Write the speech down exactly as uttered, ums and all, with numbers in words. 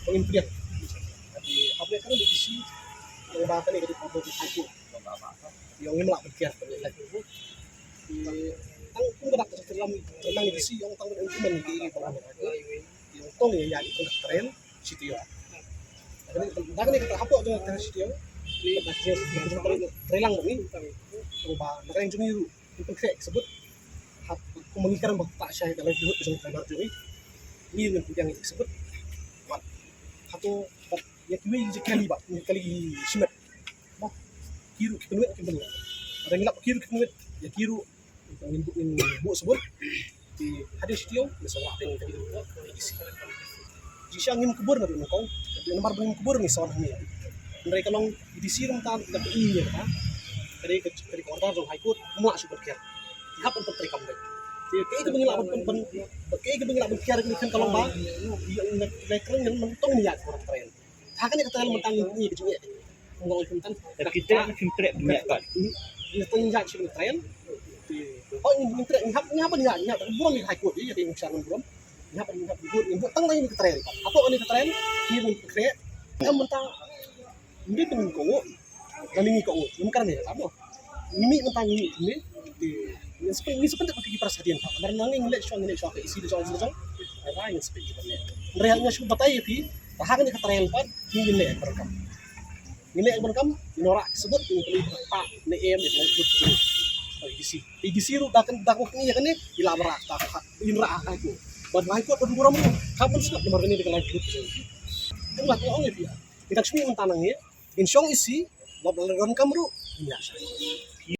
Pengin pdiang. Tapi apa yang kena diisi, yang bakal ni kita perlu diisi. Ïa ngim lah ban kiar ban leh. Tang kum ka dak ka tyrlam tyrlang ïa ki si ïa tang ban kum ban ki ri ban kum. Ïa tong ïa ïa ki kum ka tren siti ïa. Dak ni ka hapoh jong ka siti ïa. Ni ka siti ïa tren lang ni. Tang ba na ka jong ïa ru. Kum ka sabut. Hap kum ngi kren ba ta shai ka livelihood jong ka jong ïa. Ni ngi kum yang sabut. Wat. Hato ïa ki wei ji kali ba ni kali shimet. Ba ki ruh ki pynwit ki pynwit. Ada ngi lap ki ruh ki pynwit. Ïa ki ruh ngin buh, ngin buh sabut. Te hadien shi taïew ngi sa wad te ngi sa isi. Ji sha ngim kubur na ruh nyngkong. Te namar ba ngim kubur ngi sa wan hangne. Hynrei ka long D C ruh mynta da ka ïa ka. Ka dei ka, ka dei ka order jong High Court, ym lah shu ban kiar. Ki hap ban pyntrei kam dei. Te kaei kaba ngi lah ban pyn, pyn, kaei kaba ngi lah ban kiar kane khan ka long ba ïa ngi na ka kren ngan myntong ngi ïa ka order tren. Ha kane ka tren mynta ngi ngi ka jingeh. Ngong ïa ka mynta. Te ki treh, ki treh, ki treh. Ngi tong ïa ka tren. Hoi ngi treh, ngi hap, ngi hap ban ïa, ïa ka burom ïa ka High Court, ïa ka ïing sha ngan burom. Ngi hap ban, ngi hap ban buh, ngi buh tang na ïa ka tren. Hapoh kane ka tren ngi ban treh. Ngi mynta ngi ban ko. Lane ngi kohnguh, ngim kren ïa ka mo. Ngi mih mynta ngi mih, ngi mih. Te ngi shu pyn, ngi shu pyntip ïa ki para shadien. Namar ngi ngi leh shuwa, ngi leh shuwa ka isi da jong, da jong. Hynrei ngi shu pyn ki para leh. Hynrei ngi shu batai ïa phi, ba ha kane ka tren pat ngi leh ban kam. Ngi leh ban kam, ngi wanrah ki sabut, ngi pynlong pat ne em, ne em. Isi, isi ruh da kan, da kan ïa kane, ila wanrah ta ka, ila wanrah ka ko. Ban High Court ban burom ruh, ka ban sngap namar kane da ka livelihood. Kan ba ka ong ïa phi. Ngi tak shim mynta nang ïa. Ngin shong isi, bad lada donkam ruh, ngin ïa shong.